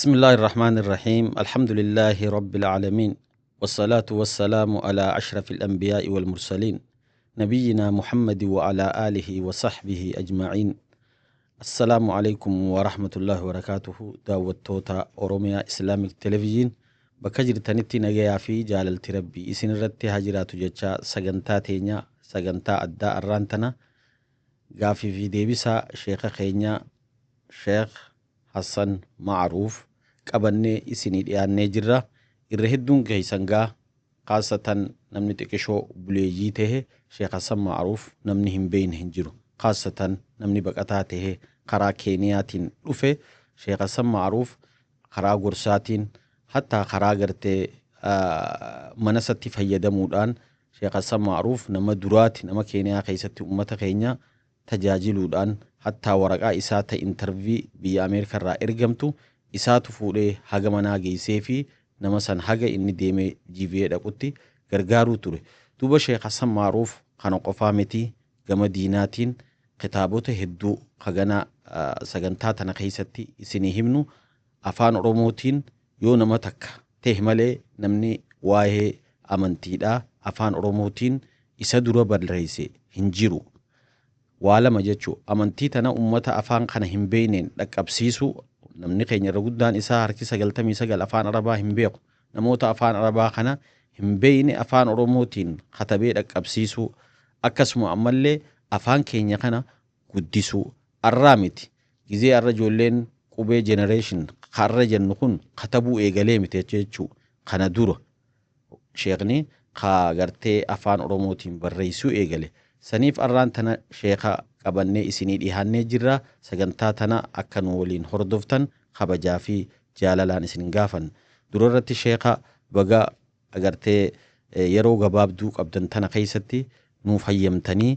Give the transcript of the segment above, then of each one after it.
بسم الله الرحمن الرحيم. الحمد لله رب العالمين، والصلاة والسلام على أشرف الأنبياء والمرسلين، نبينا محمد وعلى آله وصحبه أجمعين. السلام عليكم ورحمة الله وبركاته. Daawwattoota Oromiyaa Islamic Television bakka jirtanitti, nagayaa fi jaalalti Rabbii isin irratti haa jiraatu jecha, sagantaa teenya sagantaa addaa arraan tana gaafii fi deebisaa sheeka keenya Sheekh Hassan Ma'ruuf qabannee isinii dhiyaannee jirra. Irra hedduun keessan gaa, khaasatan namni xiqishoo buleeyyii tahe, Sheekh Hassan Ma'ruuf namni hin beeyne hin jiru. Khaasatan namni baqataa tahe karaa Keeniyaatiin dhufe, Sheekh Hassan Ma'ruuf karaa gorsaatiin, hattaa karaa gartee manasatti fayyadamuudhaan, Sheekh Hassan Ma'ruuf nama duraati nama Keeniyaa keessatti ummata keenya tajaajiluudhaan, hattaa waraqaa isaa ta interview biyya Ameerikaa irraa ergamtu isaatu fuudhee haga manaa geessee fi nama san haga inni deemee GVA dhaqutti gargaaruu ture. Duuba Sheekh Hassan Ma'ruuf kana qofaa miti, gama diinaatiin kitaabota hedduu hagana sagantaa tana keessatti isinii himnu afaan Oromootiin yoo nama takka ta'e malee namni waa'ee amantiidhaa afaan Oromootiin isa dura barreesse hin jiru. Waa lama jechuu, amantii tana ummata afaan kana hin beeyneen dhaqqabsiisuu. Namni keenya irra guddaan isaa harki 99 afaan Arabaa hin beeku. Namoota afaan Arabaa kana hin beeyne afaan Oromootiin katabee dhaqqabsiisuu, akkasuma ammallee afaan keenya kana guddisuu. Arraa miti, gizee arra ijoolleen qubee generation har'a jennu kun katabuu eegalee miti jechuu. Kana dura sheekni ka gartee afaan Oromootiin barreessuu eegale. Saniif arraan tana sheeka qabannee isinii dhihaannee jirra. Sagantaa tana akka nu waliin hordoftan kabajaa fi jaalalaan isin gaafan. Dura irratti sheeka, baga agartee yeroo gabaabduu qabdan tana keessatti nuuf hayyamtanii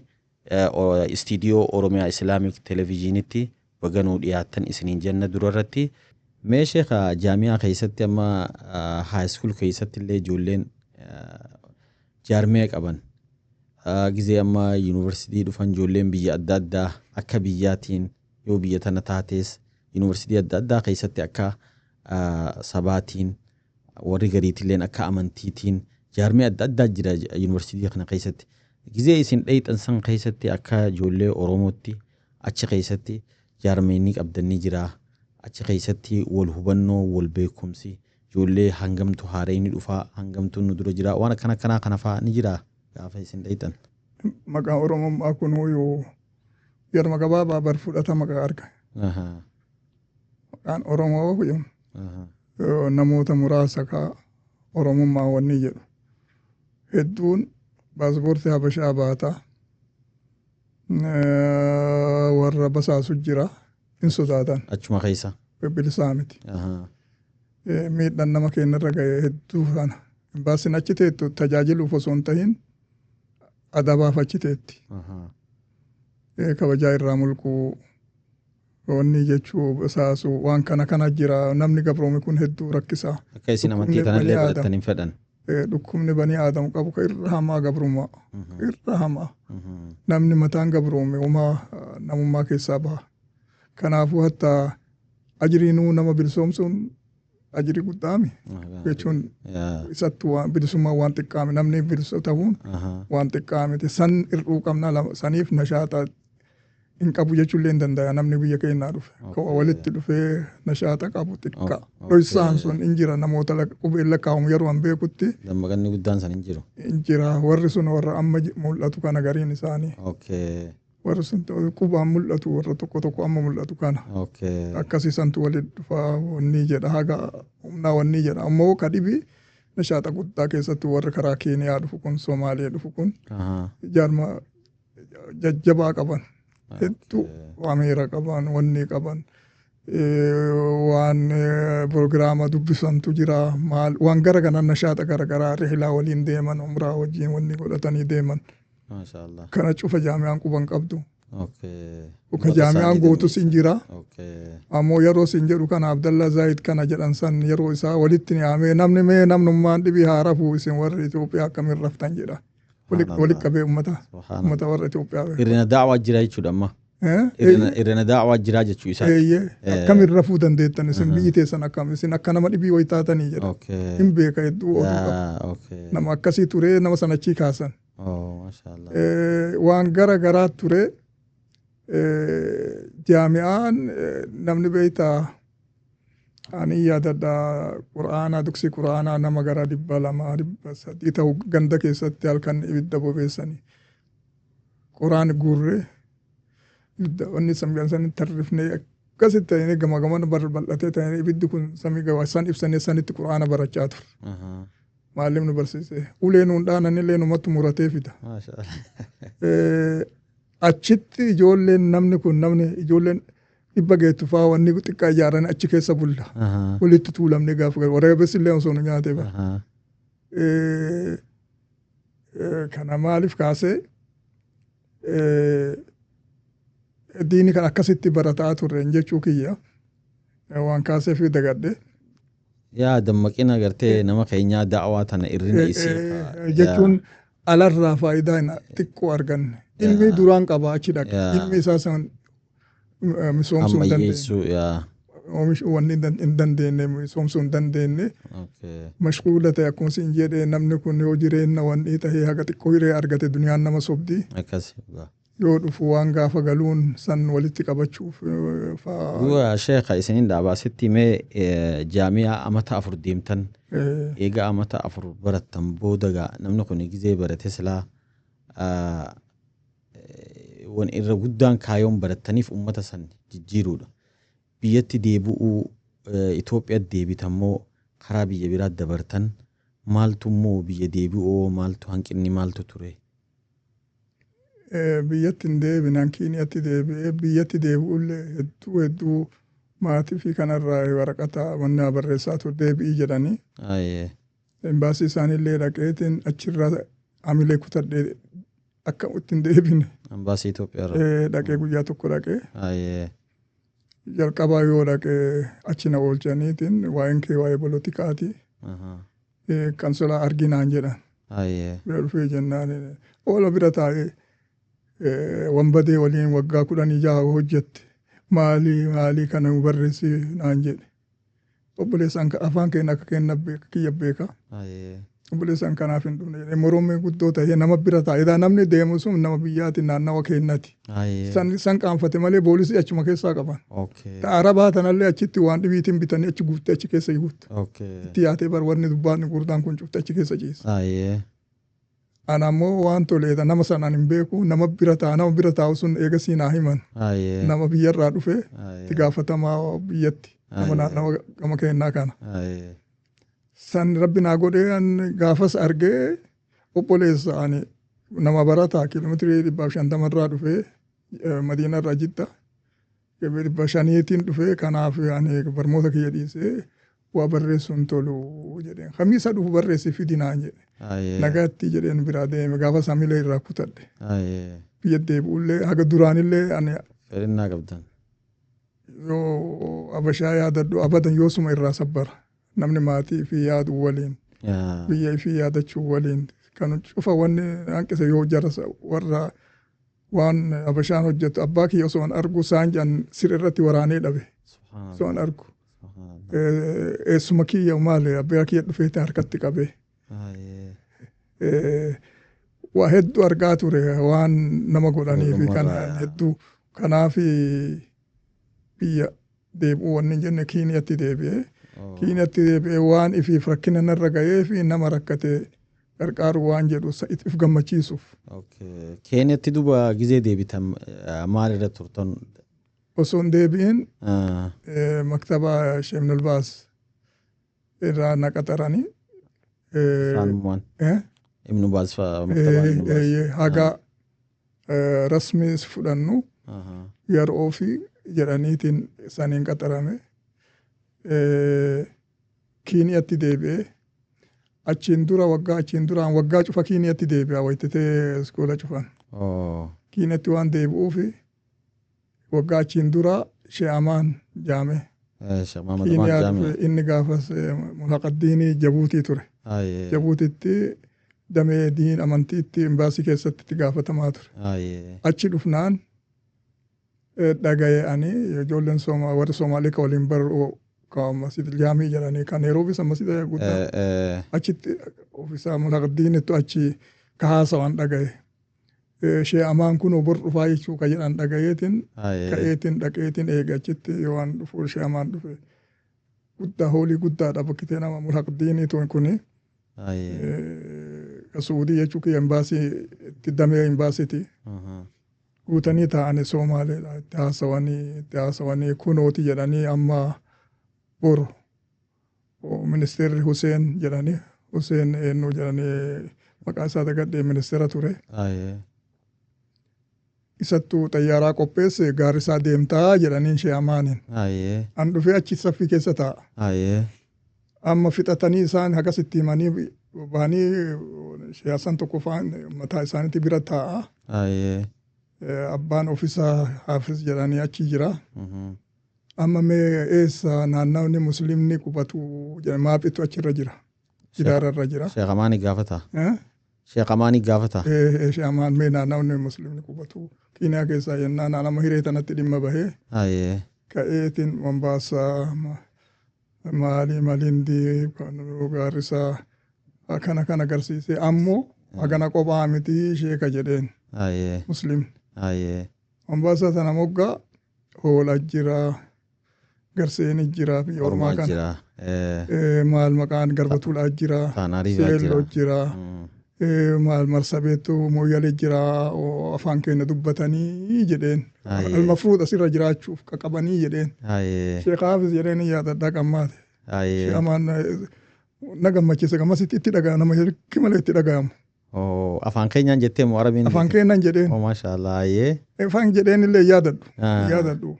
istiidiyoo Oromiyaa Islamic Televisionitti baga nuu dhiyaattan isiniin jenna dura irratti. Mee sheeka, jaamiyaa keessatti amma high school keessatti illee ijoolleen jaarmee qaban, gizee amma yuunivarsiitii dhufan ijoolleen biyya adda addaa akka biyyaatiin yoo biyya tana taates, yuunivarsiitii adda addaa keessatti akka sabaatiin, warri gariitilleen akka amantiitiin jaarmee adda addaa jira yuunivarsiitii kana keessatti. Gizee isin dheeyxan san keessatti akka ijoollee Oromootti achi keessatti jaarmeenni qabdan ni jira. Achi keessatti wal hubannoo, wal beekumsi ijoollee hangamtu haareen dhufaa, hangamtu nu dura jira, waan akkana akkanaa kana fa'aa ni jira gaafa isin dheeyxan? Maqaan Oromummaa kun yoo yeroo gabaabaa bar fudhatama arga. Maqaan Oromoo kun namoota muraasa ka Oromummaa wanni jedhu. Hedduun paaspoortii Habashaa baata. Warra basaasu jira, hin sodaatan. Achuma keessa. Bilisaa miti. Miidhaan nama keenyarra ga'e hedduu kana. Imbaasiin achi teettu tajaajiluuf osoo hin tahin adabaaf achi teetti. Kabajaa irraa mulquu, wanni jechuu, basaasu, waan kana kana jira. Namni gabroome kun hedduu rakkisaa. Akka isin amantii tanallee fudhatan hin fedhan. Dhukkubni banii Aadamu qabu ka irra hamaa gabrummaa. Irra hamaa. Namni mataan gabroome homaa namummaa keessaa baha. Kanaafuu hatta ajriinuu nama bilisoomsuun ajrii guddaami. Jechuun isattu waan bilisummaa waan xiqqaame, namni bilisa ta'uun waan xiqqaamiti. San hir'uu qabna, saniif nashaata hin qabu jechuullee hin danda'a namni biyya keenyaa dhufe. Ka walitti dhufee nashaata qabu xiqqaa. Dhoysaan sun hin jira, namoota qubeen lakkaa'amu yeroo an beekutti. Dammaqanni guddaan san hin jiru. Hin jira. Warri sun warra amma mul'atu kana gariin isaanii. Warri sun qubaan mul'atu, warra tokko tokko amma mul'atu kana. Akkasiisantu walitti dhufaa wanni jedha, haga humnaa wanni jedha. Ammoo ka dhibi nashaata guddaa keessattuu warri karaa Keeniyaa dhufu kun, Somaalee dhufu kun jaarma jajjabaa qaban. Hedduu ameera qaban, wanni qaban. Waan proogiraama dubbisantu jira, maal waan gara kana nashaata gara garaa, rihlaa waliin deeman, umraa wajjin wanni godhatanii deeman. Maashaallah. Kana cufa jaamiyaan quban qabdu. Ka Uummata jaamiyaan isaanii gootus hin jira. Ammoo yeroo sin jedhu kana Abdallah Zaayid kana jedhan san yeroo isaa walitti ni yaamee, namni mee namnummaan dhibii haa rafuu, isin warri Itoophiyaa akkamiin raftan jedha. Walitti qabee ummata Subhaanallah. Ummata warra Itoophiyaa. Hirrina daawaa jira jechuudha amma. Irrina daawaa jiraa jechuu isaati. Eeyyee, akkamin rafuu dandeettan isin, biyyi teessan akkam isin akka nama dhibii wayi taatanii jedha. Hin beeka, hedduu oduu qaba. Nama akkasii ture, nama sana achii kaasan. Waan gara garaa ture. Jaami'aan namni beektaa, ani yaadadha, qura'aanaa, duksii qura'aanaa nama gara 200, 300 ta'u ganda keessatti halkan ibidda bobeessanii qoraan guurree, ibidda wanni samii san tarrifnee akkasitti ta'ee gama gamana bal'atee ta'ee, ibiddi kun samii gaba san ibsanii sanitti qura'aana barachaa ture. Maallim nu barsiise, ulee nuun dhaananillee numatti muratee fida. Achitti ijoolleen, namni kun, namni ijoolleen 100 geettu fa'aa wanni xiqqaa ijaaranii achi keessa bulla. Walitti tuulamnee gaafa galu waraabessi illee osoo nu nyaatee bara. Kana maaliif kaasee, diini kan akkasitti barataa turre jechuu kiyya, waan kaasee fi dagadhe. Yaa, dammaqina gartee nama keenyaa, da'awaa tana irrina isii. Jechuun alarraa faayidaa xiqqoo arganne. Ilmi duraan qaba, achi dhaqa. Ilmi isaa san misoomsuu hin dandeenye. Oomishuu wanni hin dandeenye, misoomsuu hin dandeenye. Mashquula ta'e, akkuma siin jedhee, namni kun yoo jireenya wanni ta'ee haga xiqqoo hiree argate, duniyaan nama sobdi. Yoo dhufu waan gaafa galuun san walitti qabachuuf fa'aa. Du'a sheekha, isiniin dhaabaa sitti mee, jaami'aa amata 4 deemtan, eega amata 4 barattan booda gaa namni kun gizee barate silaa wan irra guddaan kaayoon barattaniif ummata san jijjiiruudha. Biyyatti deebi'uu, Itoophiyaatti deebitammoo karaa biyya biraa dabartan, maaltu immoo biyya deebi'uu, maaltu hanqinni, maaltu ture? Biyyatti hin deebine, hanqiiniyatti deebi'ee. Biyyatti deebi'ullee hedduu hedduu maatii fi kanarraa waraqata wanni barreessaa ture, deebi'ii jedhanii. Embaasii isaaniillee dhaqeetiin achirraa hamilee kutadhee akka ittiin deebine. Embaasii Itoophiyaa irraa. Dhaqee, guyyaa tokko dhaqee. Jalqabaa yoo dhaqee achi na oolchaniitiin, waa'een kee waa'ee polotikaati. Kansolaa arginaan jedhan. Bira dhufee jennaan, oola bira taa'ee, wanbadee waliin waggaa 16 hojjette, maalii maalii kana nu barreessi naan jedhe. Obboleessaan afaan keenya akka kenna kiyya beeka. Obboleessaan kanaaf hin dhufne jedhee moromee guddoo ta'ee nama bira taa'e. Edaa namni deemu sun nama biyyaati, naannawa keenyati. San qaanfate malee poolisii achuma keessaa qaban. Arabaa tanallee achitti waan dhibiitiin bitanii achi guuttee achi keessa guutte. Itti yaatee bar wanni dubbaan gurdaan kun cufte achi keessa ciisa. Ana ammoo waan toleeta nama sanaan hin beeku, nama bira taa'a, nama bira taa'u sun eegasii naa himan. Nama biyyarraa dhufe, itti gaafatamaa biyyatti, nama naannawa gama keenyaa kana. San rabbi naa godhee, an gaafas argee, obboleessa ani nama barataa kiiloomeetirii 150rraa dhufee, Madiinarraa Jidda 500tiin dhufee, kanaaf ani barnoota kiyya dhiisee waa barreessuun tolu jedheen. Kamiisa dhufu barreessi fidi naan jedhe. Nagaatti jedheen biraa deeme, gaafa samilee irraa kutadhe. Biyya deebi'ullee haga duraanillee ani. Fedhinnaa qabdan. Yoo abashaa yaadadhu abadan yoosuma irraa sabbara. Namni maatii fi yaadu waliin, biyya fi yaadachuu waliin kan cufa wanni hanqise, yoo jara warra waan abashaan hojjetu, abbaa kiyya osoo an argu saanjaan sir irratti waraanee dhabe. Osoo an argu. Eessuma kiyya maali, abbaa kiyya dhufeeti harkatti qabee. Waa hedduu argaa ture, waan nama godhanii fi kan hedduu, kanaaf biyya deebi'uu wanni hin jenne, Kiiniyatti deebi'ee. Kiiniyatti deebi'ee waan ifiif rakkina narra ga'ee fi nama rakkate qarqaaru waan jedhu if gammachiisuuf. Keeniyatti duuba gizee deebitan maal irra turtan? Osoo hin deebi'in maktaba Sheekh Ibnul Baaz irraa na qaxaranii. Isaanumaan. Ibnu Baaz fa'a, maktaba Ibnu Baaz. Haga rasmiis fudhannu yeroo fi jedhaniitiin saniin qaxarame. Kiiniyatti deebi'ee, achiin dura waggaa achiin duraan waggaa cufa Kiiniyatti deebi'a wayititee iskoola cufan. Kiiniyatti waan deebi'uufi waggaa achiin dura She'amaan jaame. Kiiniyaa dhufe, inni gaafas mulhaqaddiinii Jabuutii ture. Jabuutitti damee diin amantiitti imbaasii keessatti itti gaafatamaa ture. Achi dhufnaan Dhagaye ani ijoolleen warri Somaalee ka waliin baru ka Masjid Jaamii jedhanii kan Nairobi san masjida guddaa achitti ofisaa Mulhaqdiinittu achi ka haasawan dhagaye. Shee Amaan kun bor dhufaa jechuu ka jedhan dhagayeetiin ka'eetiin dhaqeetiin eege achitti yoo an dhufu Shee Amaan dhufe. Guddaa hoolii guddaadha bakki ta'e nama Mulhaqdiinii kuni. Suudii jechuu kiyya imbaasii itti damee imbaasiiti. Guutanii taa'anii Somaaleedha itti haasawanii kunooti jedhanii amma boru ministeerri Huseen jedhanii Huseen eenyu jedhanii maqaa isaa dagadhee ministeera ture. Isattuu xayyaaraa qopheesse gaarrisaa deemtaa jedhaniin Shee Amaaniin. An dhufee achi saffii keessa taa'a. Amma fixatanii isaan hagas itti himanii bahanii Shee Hasan tokko faan mataa isaaniitti bira taa'a. Abbaan ofisaa Hafiz jedhanii achi jira. Amma mee eessa naannawni muslimni qubatu maaphitu achirra jira. Gidaararra jira. Sheekh Amaanii gaafata. Sheekh Amaanii gaafata. Shee Amaan mee naannawni muslimni qubatu Kiiniyaa keessaa jennaan nama hiree tanatti dhimma bahee. Ka'eetiin Mombaasaa maalii Malindii Gaarrisaa kana kan agarsiise ammoo hagana qophaa miti sheeka jedheen. Muslimni. Mombaasaa sana moggaa hoola jira Garseeni jira biyya ormaa kana. Maal maqaan Garbatulaa jira. Seelloo jira. Maal Marsabeettu Mooyyalee jira afaan keenya dubbatanii jedheen. Almafruud asirra jiraachuuf qaqabanii jedheen. Sheekh Hafiz jedheen yaadadhaa qammaate. Amaan na gammachiise gammasitti itti dhaga'ama nama hirki malee itti dhaga'amu. Afaan keenyaan jettee moo Arabiin? Afaan keenyaan jedheen. Maashaallah. Ayyee. Afaan jedheen illee yaadadhu. Yaadadhu.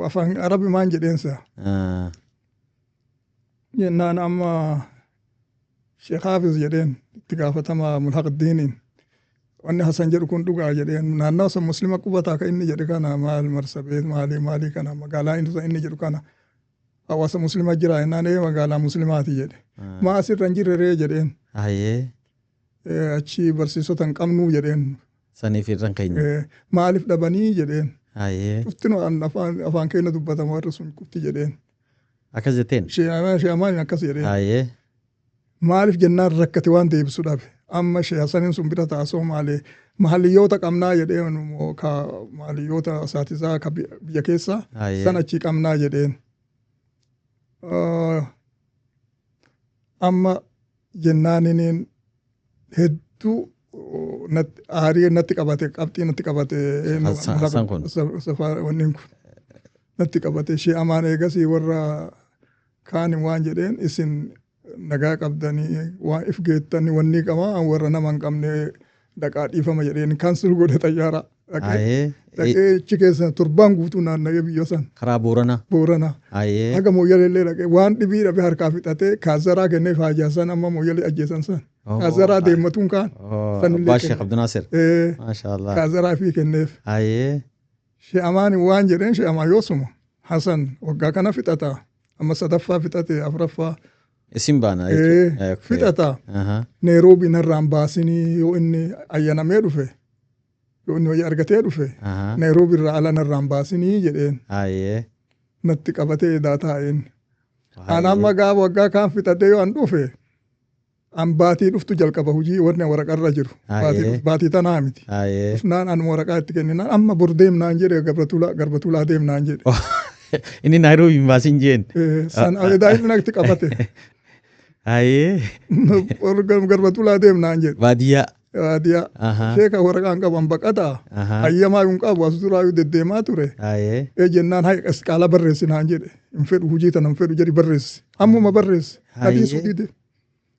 Afaan Arabi maan jedheen sa. Jennaan amma Sheekh Hafiz jedheen itti gaafatamaa Mulhaqdiiniin. Wanni Hasan jedhu kun dhugaa jedheen naannawa san muslima qubataa ka inni jedhe kana maal Marsabeet maalii maalii kana magaalaa inni jedhu kana hawaasa muslima jira jennaan ee magaalaa muslimaati jedhe. Maa asirra hin jirre ree jedheen. Achi barsiisota hin qabnuu jedheen. Saniif irra keenya. Maaliif dhabanii jedheen. Cuftinu afaan keenya dubbatama warri sun qufti jedheen. Akkas jetteen? Shee Amaan akkas jedheen. Maaliif jennaan rakkate waan deebisu dhabe. Amma Shee Hasaniin sun bira ta'a Somaalee mahalliyyoota qabnaa jedheen ka mahalliyyoota saatisaa ka biyya keessaa san achii qabnaa jedheen. Amma jennaaniniin hedduu aarii natti qabate qabxii natti qabate wanni kun natti qabate Shee Amaan eegasii warra kaan waan jedheen isin nagaa qabdanii waan if geettanii wanni qabaa warra nama hin qabne dhaqaa dhiifama jedheen kaansil godhe xayyaara. Dhaqee achi keessa torbaan guutuu naanna'ee biyya san. Karaa Booranaa. Booranaa. Haga Mooyyalee dhaqee waan dhibii dhabe harkaa fixatee kaazaraa kenneef haajaa san amma Mooyyalee ajjeesan san. Kaazaraa deemmatuun kaan. Abbaa Sheekh Abdinaasir. Maashaallah. Kaazaraa fi kenneef. Shee Amaan waan jedheen Shee Amaan yoosuma Hasan waggaa kana fixata amma sadaffaa fixate afuraffaa. Isin baana jechuudha. Fixata. Neeroobii narraan baasinii yoo inni ayyanamee dhufe. Yoo inni wayya argatee dhufe. Neeroobii irraa ala narraan baasinii jedheen. Natti qabatee edaa taa'een. An amma gaafa waggaa kaan fixatee yoo an dhufe an baatii dhuftu jalqaba hojii warri waraqarra jiru. Baatii tanaa miti. Dhufnaan an waraqaa itti kenninaan amma bor deemnaan jedhe Garbatulaa deemnaan jedhe. Inni Naayiroobii hin baasin jeen. San edaa inni natti qabate. Garbatulaa deemnaan jedhe. Baadiyyaa. Baadiyyaa. Sheeka waraqaa hin qabu an baqataa. Hayyamaa hin qabu as duraayyuu deddeemaa ture. Jennaan hay qaala barreessinaan jedhe. Hin fedhu hojii tana hin fedhu jedhi barreessi. Ammuma barreessi. Hadiisuu dide.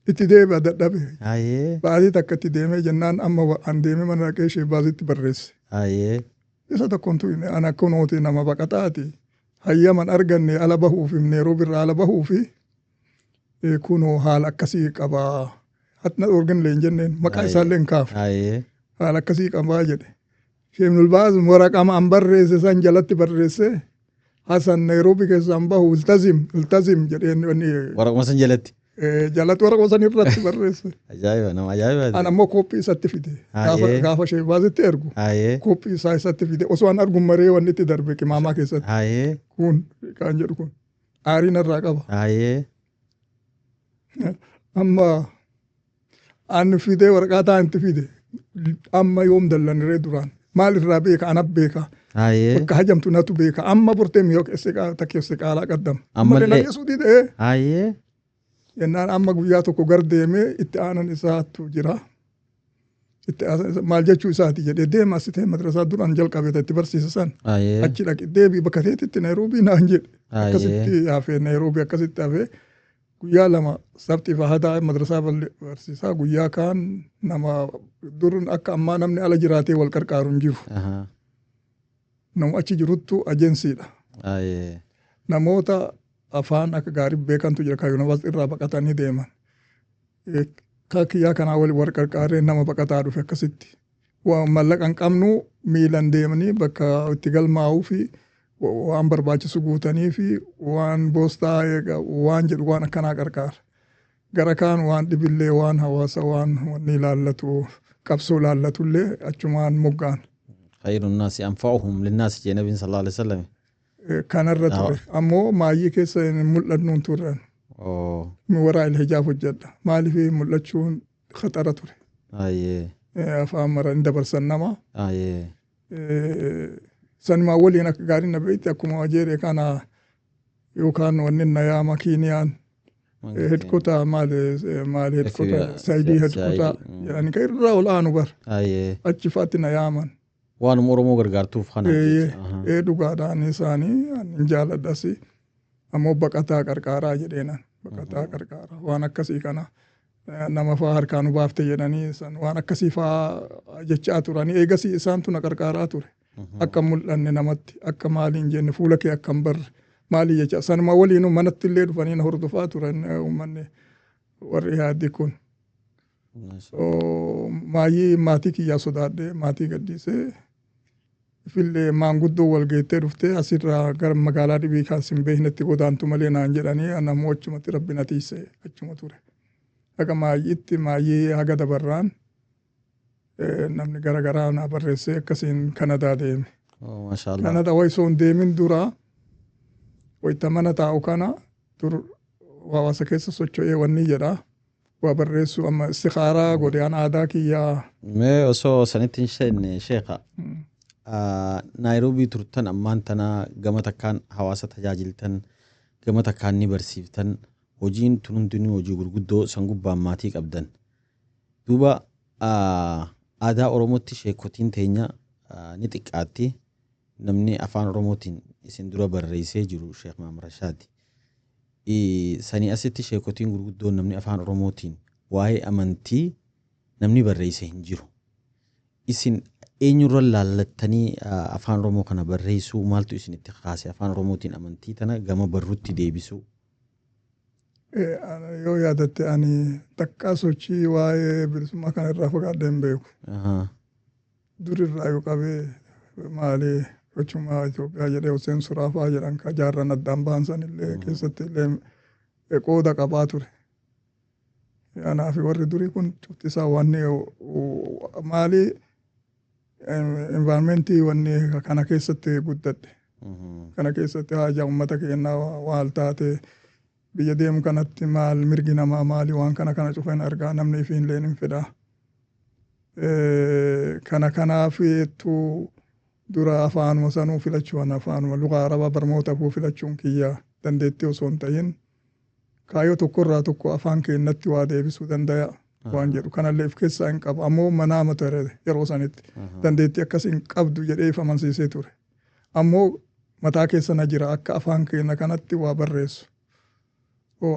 Itti deebi'a dadhabe. Baatii takka itti deemee jennaan amma an deemee mana dhaqee ishee baasitti barreesse. Isa tokkoon tuqne an akkunooti nama baqataati. Hayyaman arganne ala bahuufi Neeroobi irraa ala bahuufi kunoo haala akkasii qabaa. Hatna dhoorganillee hin jenneen maqaa isaallee hin kaafne. Haala akkasii qabaa jedhe. Sheekh Baaz waraqama an barreesse san jalatti barreesse Hasan Neeroobi keessaan bahu iltazim iltazim jedheen. Waraquma san jalatti. Jalatti waraqaa san irratti barreesse. Ajaa'iba, nama ajaa'ibaati. An ammoo kooppii isatti fide. Gaafa sheebaasitti ergu. Kooppii isaa isatti fide. Osoo an argu maree wanni itti darbe qimaamaa keessatti. Kun kan jedhu kun aarii narraa qaba. Amma an fidee waraqaa ta'an itti fide. Amma yoom dallaniree duraan. Maal irraa beeka? Anab beeka. Bakka hajamtu natu beeka. Amma bortee miyoo takkeesse qaalaa qaddama. Ammallee. Ammallee didee. Jennaan amma guyyaa tokko gar deemee itti aanan isaatu jira. Itti aanan maal jechuu isaati jedhee deema as ta'e madrasaa duraan jalqabe itti barsiisa san. Achi dhaqi deebii bakka teetitti Nairoobii naan jedhe. Akkasitti hafee Nairoobii akkasitti hafee guyyaa 2 sabtii fi hadaa madrasaa barsiisaa guyyaa kaan nama dur akka ammaa namni ala jiraatee wal qarqaaru hin jiru. Nama achi jiruttu ajensiidha. Namoota afaan akka gaarii beekantu jira kan yuunivarsiitii irraa baqatanii deeman. Kiyyaa kanaa waliin wal qarqaaree nama baqataa dhufe akkasitti. Waan mallaqa hin qabnu miilan deemanii bakka itti galmaa'uu fi waan barbaachisu guutanii fi waan boostaa waan jedhu waan akkanaa qarqaara. Gara kaan waan dhibillee waan hawaasa waan wanni ilaallatu qabsoo ilaallatullee achumaan moggaan. Khayru nnaasi anfa'uhum linnaasi jee nabiin sallallahu alaihi wasallam. Kanarra ture. Ammoo maayyii keessa hin mul'annuun turre. Waraa ilhijaaf hojjedha. Maaliif mul'achuun khaxara ture. Afaan mara hin dabarsan nama. Sanumaa waliin akka gaarii na beekti akkuma jeeree kana yookaan wanni na yaama Kiiniyaan hedkota maali maali hedkota saayidii hedkota jedhanii kan irraa ol aanu bar. Achi fa'aatti na yaaman. Waanuma Oromoo gargaartuuf kana. Ee dhugaadhaan isaanii hin jaaladhas. Ammoo baqataa qarqaaraa jedheenan. Baqataa qarqaaraa waan akkasii kana nama fa'aa harkaan nu baafte jedhanii san waan akkasii fa'aa jechaa turanii eegasii isaantu na qarqaaraa ture. Akka mul'anne namatti akka maaliin jenne fuula kee akka hin barre maalii jecha sanuma waliinuu manatti illee dhufanii na hordofaa turan uummanni warri yaaddi kun. Maayyii maatii kiyyaa sodaadhee maatii gadhiisee ifillee maanguddoo wal geettee dhuftee asirraa gara magaalaa dhibii kan sin beeknetti godaantu malee naan jedhanii ammoo achumatti rabbi na tiisee achuma ture. Haga maayyiitti maayyii haga dabarraan namni gara garaa na barreessee akkasiin Kanadaa deeme. Kanadaa wayisoo hin deemin dura wayita mana taa'u kana dur hawaasa keessa socho'ee wanni jedha. Waa barreessuu amma istikhaaraa godhe an aadaa kiyyaa. Mee osoo sanitti hin seenne sheekha. Naayiroobii turtan ammaan tana gama takkaan hawaasa tajaajiltan gama takkaan ni barsiiftan hojiin tun hundinuu hojii gurguddoo san gubbaan maatii qabdan. Duuba aadaa Oromootti sheekotiin teenya ni xiqqaatti namni afaan Oromootiin isin dura barreessee jiru Sheekh Maamar Rashaadi. Sanii asitti sheekotiin gurguddoon namni afaan Oromootiin waa'ee amantii namni barreesse hin jiru. Isin eenyurra laallattanii afaan Oromoo kana barreessuu maaltu isinitti kaase afaan Oromootiin amantii tana gama barruutti deebisuu? Yoo yaadatte ani takkaa sochii waa'ee bilisummaa kana irraa fagaadhee hin beeku. Durirraa yoo qabee maali sochuma Itoophiyaa jedhee Hussein Suraafaa jedhan ka jaarran addaan ba'an sanillee keessatti illee qooda qabaa ture. Anaa fi warri durii kun cufti isaa wanni maali environmentii wanni kana keessatti guddadhe. Kana keessatti haja uummata keenyaa waal taate biyya deemu kanatti maal mirgi namaa maali waan kana kana cufa hin argaa namni ifiin illee hin fedha. Kana kanaaf ittuu dura afaanuma sanuu filachuun afaanuma lugaa arabaa barnoota kuu filachuun kiyya dandeettii osoo hin ta'in kaayyoo tokkorraa tokko afaan keenyatti waa deebisuu danda'a waan jedhu kanallee of keessaa hin qabu ammoo manaama ture yeroo sanitti dandeettii akkas hin qabdu jedhee if amansiisee ture ammoo mataa keessa na jira akka afaan keenya kanatti waa barreessu.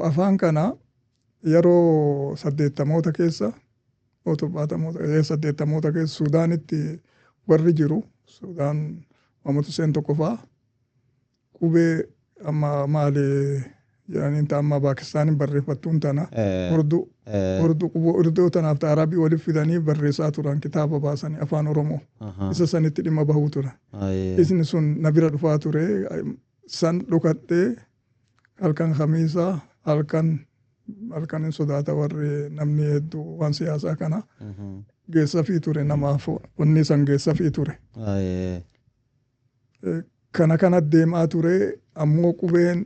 Afaan kana yeroo 80moota keessa 70moota 80moota keessa Suudaanitti warri jiru Sudaan Muhammad Hussein tokko fa'aa qubee amma maali jedhaniin ta amma Paakistaaniin barreeffattuun tana Urdu Urdu quboo Urduu tanaaf ta Arabii waliif fidanii barreessaa turan kitaaba baasanii afaan Oromoo isa sanitti dhimma bahuu turan. Isni sun na bira dhufaa ture san dhokadhee halkan Khamiisaa halkan Halkan hin sodaata warri namni hedduu waan siyaasaa kana geessafii ture namaaf wanni san geessafii ture. Kana kana deemaa ture ammoo qubeen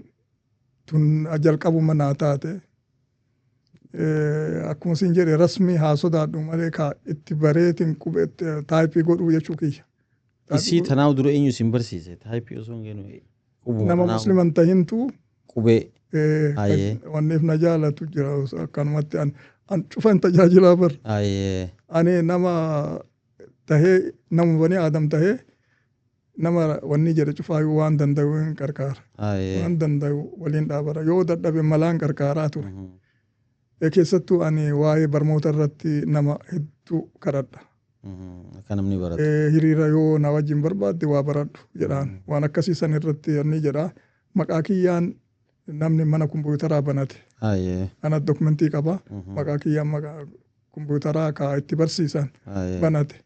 tun jalqabuma naa taate. Akkuma siin jedhe rasmii haa sodaadhu malee ka itti bareetiin qubee type godhuu jechuu kiyya. Isii tanaa dura eenyu isin barsiise? Type osoo hin kennu qubuma Nama tanaa muslima hin tahintu qubee. Wanniif na jaalatu jira akkanumatti an cufan tajaajilaa bar. Ani nama tahee nama bani aadam tahee nama wanni jedhe cufaayyuu waan danda'u hin qarqaara. Waan danda'u waliin dhaabara. Yoo dadhabe malaan qarqaaraa ture. Keessattuu ani waa'ee barnoota irratti nama hedduu kadhadha. Akka namni baratu. Hiriira yoo na wajjin barbaadde waa baradhu jedhaan. Waan akkasii san irratti inni jedha. Maqaa kiyyaan namni mana kompiitaraa banate. Ana dokumentii qaba. Maqaa kiyyaan maqaa kompiitaraa ka itti barsiisan banate.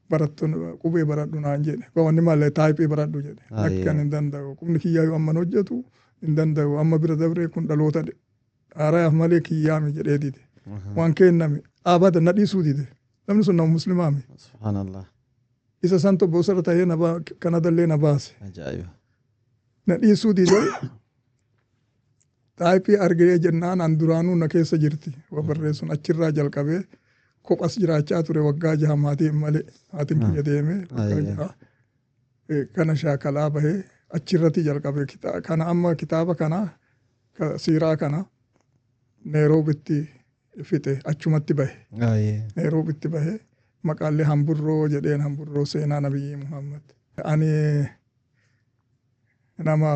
Barattoonni qubee baradhu naan jedhe. Wanni malee type baradhu jedhe. Akka hin danda'u. Qubni kiyyaa yoo amman hojjetu hin danda'u. Amma bira dabree kun dhaloota haarayaaf malee kiyyaami jedhee dide. Waan kenname abada na dhiisuu dide. Namni sun nama muslimaami. Subhaanallah. Isa san bosarra ta'ee na Kanadallee na baase. Ajaa'iba. Na dhiisuu dide. Type argee jennaan an duraanuu na keessa jirti. Waa barreessuun achirraa jalqabee kophas jiraachaa ture waggaa 6 maatiin malee maatiin kiyya deemee waggaa 6 kana shaakalaa bahee achirratti jalqabe kana amma kitaaba kana siiraa kana Neeroobitti fixe achumatti bahe. Neeroobitti bahe maqaallee Hamburroo jedheen Hamburroo seenaa Nabiyyi Muhammad. Ani nama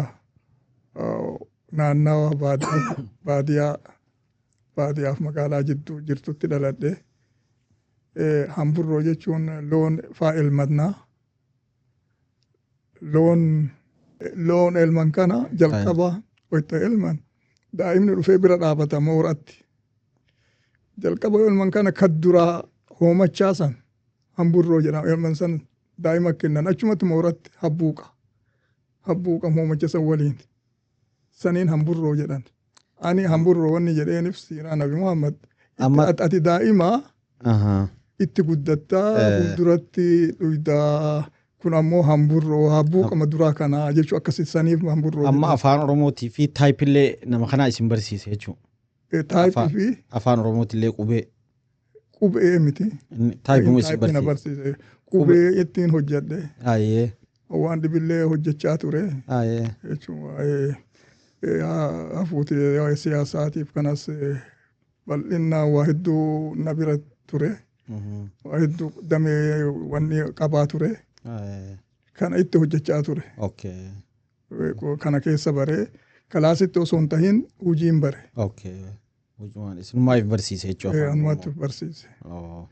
naannawa baadiyaa baadiyaaf magaalaa jidduu jirtutti dhaladhe. Hamburroo jechuun loon faa elmannaa. Loon elman kana jalqaba wayita elman daa'imni dhufee bira dhaabata mooratti. Jalqaba elman kana kan duraa hoomachaa san hamburroo jedhama. Elman san daa'ima kennan achumatti mooratti habbuuqa. Habbuuqa hoomacha san waliin. Saniin hamburroo jedhan. Ani hamburroo wanni jedheeniif siiraa Nabi Muhammad. Ati daa'ima itti guddattaa fuulduratti dhuydaa kun ammoo hamburroo habbuuqama duraa kanaa jechuu akkasi saniif hamburroo. Amma afaan Oromootii fi typeillee nama kanaa isin barsiise jechuudha. Type fi Afaan Oromootillee qubee. Qubee miti. Typeuma isin Type na barsiise. Barsiise. Qubee ittiin hojjedhe. Waan dhibillee hojjechaa ture. Jechuun waa'ee hafuuti waa'ee siyaasaatiif kanas bal'inaan waa hedduu na bira ture. Waa hedduu damee wanni qabaa ture. Kana itti hojjechaa ture. Kana keessa baree kalaasitti osoo hin tahin hojiin bare. Okay. Hojumaan isinumaaf barsiise jechuudha afaan Anumatti Oromoo. Barsiise. Oh.